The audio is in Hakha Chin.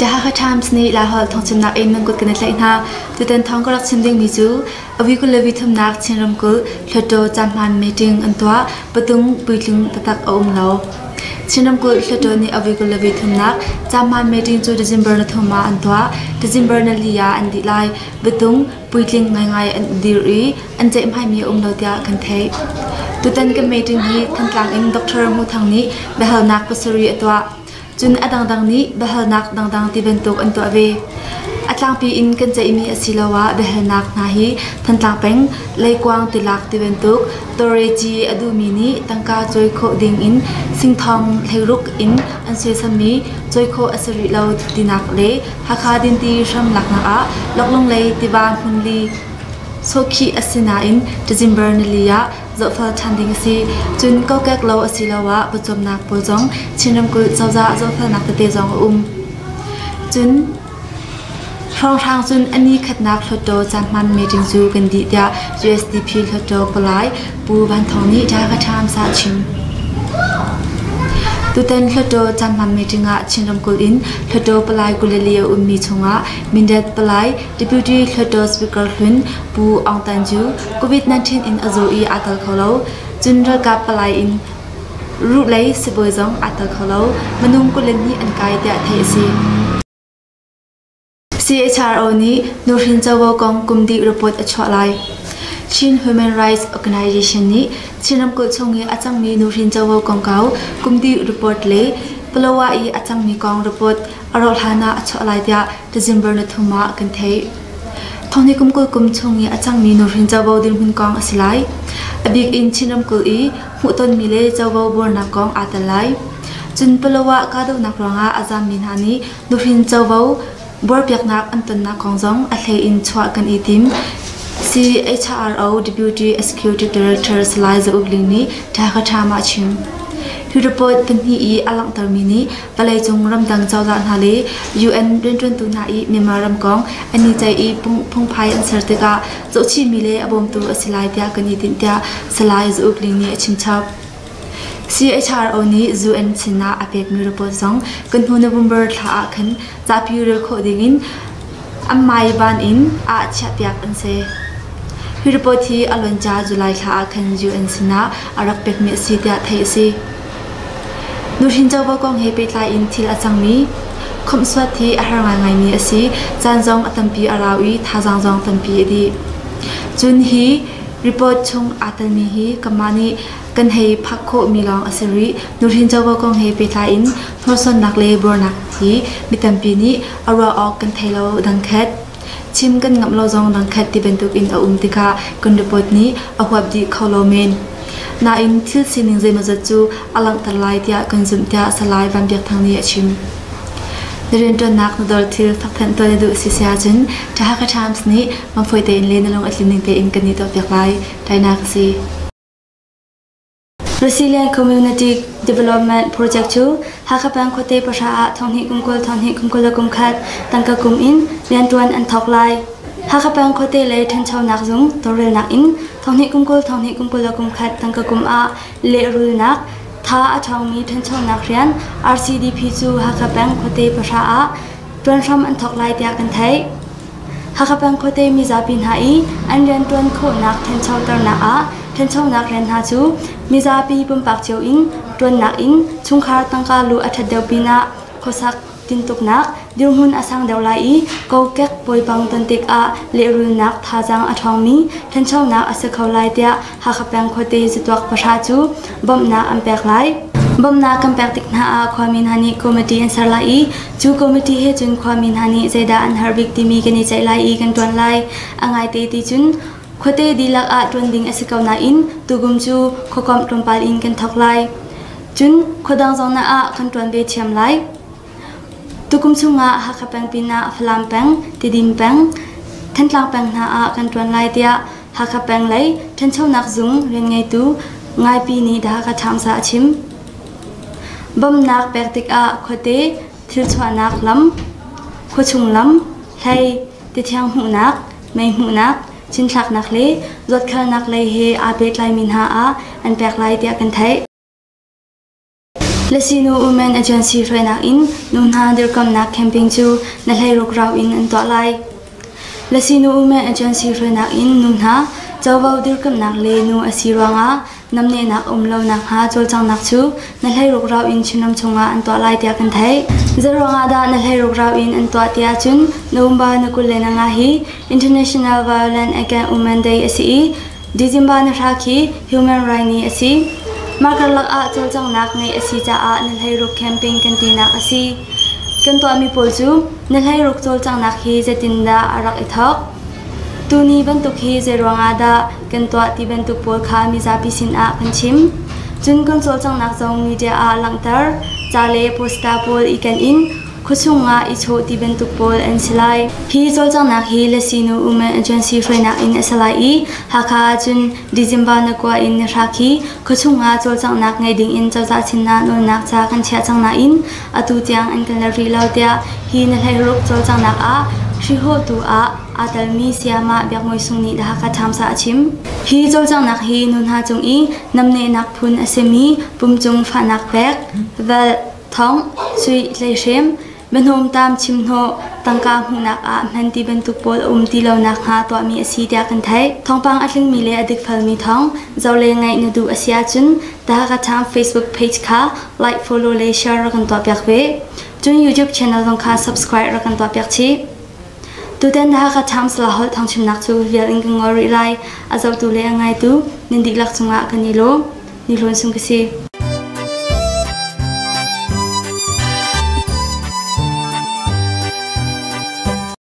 The Hakha Times nih Laiholh thawngchimnak in nan kut kan i tlaih hna. Tutan thawng ka rak chim dingmi cu a kul le thumnak Chin ramkulh Hluttaw caanhmaan meeting an tuah patung puitling taktak a um lo. Chin ramkulh Hluttaw nih a kul le thumnak caanhmaan meeting cu December na thum ah an tuah. December na li ah an dih lai. Biatung puitling ngaingai an dir i an ceihmai a um lo tiah kan theih. Tutan kan meeting hi Thantlang in Dr. Hmu Thang nih biahalnak pasarih a tuah. Cun a dangdang nih biahalnak dangdang ti bantuk an tuah ve. A tlangpi in kan ceihmi asiloah biahalnak hna hi Thantlang peng, leikuang tilak ti bantuk tawreci a duhmi nih tangka cawi khawh ding in singthong 16 in an suaisammi cawi khawh a si rih lo tinak le Hakha dinti hram laknak ah Loklung lei tiva hmunli sawhkhih a si nain December nili ah zohfel ṭhan ding a si. Cun kokek lo asiloah pawcawmnak pawl zong Chin ramkulh cozah zohfelnak tete zong a um. Cun hrawnghrang cun a ni khatnak Hluttaw caanhman meeting cu kan dih tiah USDP Hluttaw palai Pu Van Thawng nih Dhaka Times ah a chim. Tutan Hluttaw caanhman meeting ah Chin ramkulh in Hluttaw palai 24 a ummi chungah Mindat palai Deputy Hluttaw Speaker hlun Pu Aung Tan cu COVID-19 in a zaw i aa tel kho lo. Cun ralkap palai in ruhlei sibawi zong aa tel kho lo. Minung 22 an kai tiah theih a si. CHRO nih nuhrin covo kong kum dih report a chuah lai. Chin Human Rights Organization nih Chin ramkulh chung i a cangmi nuhrin covo kongkau kum dih report le Palawa i a cangmi kong report a rauh hlan ah a chuah lai tiah December ni thum ah kan theih. Thonghni kum 20 kum chung i a cangmi nuhrin covo dirhmun kong a si lai. A bik in Chin ramkulh i hmuhtonmi le covo buarnak kong aa tel lai. Cun Palawa kahdohnak ruangah a zammi hna nih nuhrin covo buarpiaknak an tonnak kong zong a hlei in chuah kan i tim. CHRO Deputy Executive Director Salai Za Uk Ling nih Dhaka Time ah a chim. Hi report pahnih i a langhtermi nih vawleicung ramdang cozah hna le UN rianṭuantu hna i Myanmar ram kong an i ceih i phungphai an ser tikah zohchihmi le a bawmtu a si lai tiah kan i tinh tiah Salai Za Uk Ling nih a chimchap. CHRO nih UN sinah a pekmi report zong kan hnu November thla ah khan zapi rel khawh dingin an maivan in ah chiahpiak an si. Hi report hi a luancia July thla ah khan UN sinah a rak pekmi a si tiah theih a si. Nuhrin covo kong he pehtlai in thil a cangmi khawmhsuat hi a har ngaingaimi a si. Caan zong a tampi a rau i thazaang zong tampi a dih. Cun hi report chung aa telmi hi kanmah nih kan hei phak khawhmi lawng a si rih. Nuhrin covo kong he pehtlai in hnorsuannak le buarnak hi mi tampi nih a ruah awk kan thei lo dangkhat. Chim kan ngamh lo zong dangkhat ti bantuk in a um tikah kan report nih a huap dih kho lo men. Nain thil sining zeimawzat cu a langhter lai tiah kan zumh tiah Salai Van Biak Thang nih a chim. Na rianṭuannak na dawr thil fakthanh tuan na duh si si ahcun The Hakha Times nih mangfawi tein le na lung a tlin ning tein kan i tuahpiak lai. Tainak a si. Resilient Community Development Project cu Hakha peng khuate pahra ah 20 kum 20 20 kum 21 tangka kum in rianṭuan an thawk lai. Hakha peng khuate lei ṭhanchonak zung tawlrelnak in 20 kum 20 20 kum 21 tangka kum ah lehrulnak tha a ṭhawngmi ṭhanchonak rian RCDP cu Hakha peng khuate pahra ah ṭuan hram an thawk lai tiah kan theih. Hakha peng khuate mizapi hna i an rianṭuan khawhnak ṭhanchoternak ah ṭhanchonak rian hna cu mizapi pumpak cio in ṭuannak in chungkhar tangka luh a ṭhat deuh pinah khuasak tintuknak dirhmun a sang deuh lai i kokek pawipang ton tikah lehrulnak thazaang a ṭhawngmi ṭhanchonak a si kho lai tiah Hakha peng khuate zatuak pahra cu bawmhnak an pek lai. Bawmhnak kan pek tik hna ah khuami hna nih committee an ser lai i cu committee he cun khuami hna nih zeidah an har bik timi kan i ceih lai i kan ṭuan lai. A ngaite ti cun khuate dihlak ah ṭuan ding a si ko nain tukum cu khuakomh tlawmpal in kan thawk lai. Cun khuadang zong na ah kan ṭuan ve ṭhiam lai. Tukum chungah Hakha peng pinah Falam peng, Tidim peng, Thantlang peng hna ah kan ṭuan lai tiah Hakha peng lei ṭhanchonak zung rianngeitu Ngaipi nih The Hakha Times ah a chim. Bawmhnak pek tikah khuate thilchuahnak lam, khuachung lam, hlei, tithiang hmuhnak, mei hmuhnak, cinthlaknak le zuatkhalnak lei he aa pehtlaimi hna ah an pek lai tiah kan theih. Lasinu Women Agency hruainak in nu hna dirkamnak camping cu na hleiruk rau in an tuah lai. Lasinu Women Agency hruainak in nu hna covo dirkamnak le nu a si ruangah namnehnak um lo nakhnga cawlcanghnak cu na hleiruk rau in Chinram chungah an tuah lai tiah kan theih. Zeiruangah dah na hleiruk rau in an tuah tiah cun November na 25 hi International Violence Against Women Day a si i December na hra khi Human Rights Ni a si. Mah karlak ah cawlcanghnak ngeih a si caah na hleiruk camping kan tinak a si. Kan tuahmi pawl cu na hleiruk cawlcanghnak hi zeitindah a rak i thawk? Tuni bantuk hi zeiruangah dah kan tuah ti bantuk pawl kha mizapi sinah kan chim. Cun kan cawlcanghnak zong media ah langhter, ca le poster pawl i ken in khuachung ah i chawh ti bantuk pawl an si lai. Hi cawlcanghnak hi Lasinu Women Agency hruainak in a si lai i Hakha ahcun December na kua in na hra khi khuachung ah cawlcanghnak ngei ding in cozah sinah nawlnak ca kan chiah cang nain atu tiang an kan la rih lo tiah hi na hleiruk cawlcanghnak ah hrihhawhtu ah aa telmi Sayamah Biak Mawi Sung nih The Hakha Times ah a chim. Hi cawlcanghnak hi nu hna cung i namnehnak phun a simi pumcung fahnak pek, velh, thongh, suih, tleihrem, biahnawmtam chimhnawh, tangka hmuhnak ah hman ti bantuk pawl a um ti lo nakhnga tuahmi a si tiah kan theih. Thawngpang a tlingmi le a dikfelmi thawng zoh le ngaih na duh a si ahcun The Hakha Times Facebook page kha like, follow le share rak kan tuahpiak ve. Cun YouTube channel zong kha subscribe rak kan tuahpiak chih. Tutan The Hakha Times la holh thawngchimnak cu vial in kan ngol rih lai. A zohtu le a ngaitu nan dihlak cungah kan i lawm. Ni Hlawn Sung ka si.